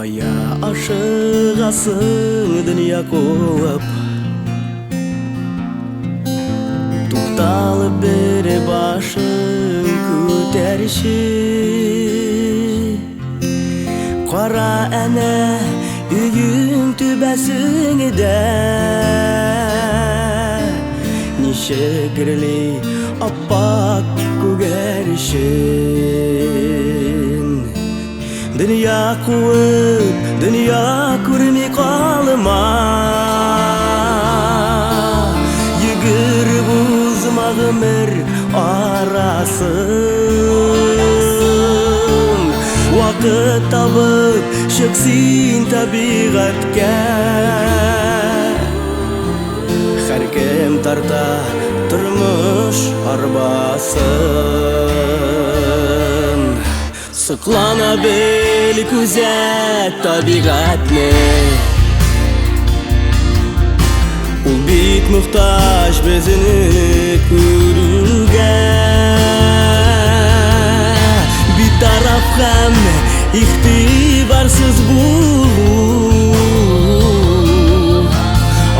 Кая ашыгасың, дөнья куып? Тукталып бер башың күтәрче. Кара әнә өең түбәсеңдә ничек гөрли аппак күгәрчен. Дөнья куып, дөнья күрми калма. Йөгереп узма гомер арасын. Вакыт табып, чык син табигатькә. Һәркем тарта тормыш арбасын. Соклана бел, күзәт табигатьне. Ул бит мохтаҗ безне күрүгә. Битараф һәм игътибарсыз булу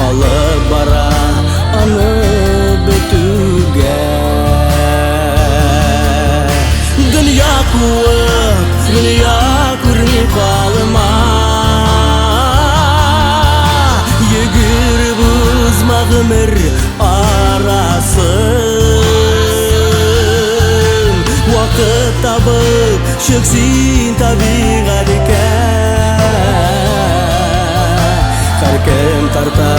алып бара аны бетүгә. Дөнья куып, дөнья күрми калма. Йөгереп узма гомер арасын. Вакыт табып, чык син табигатькә. Һәркем тарта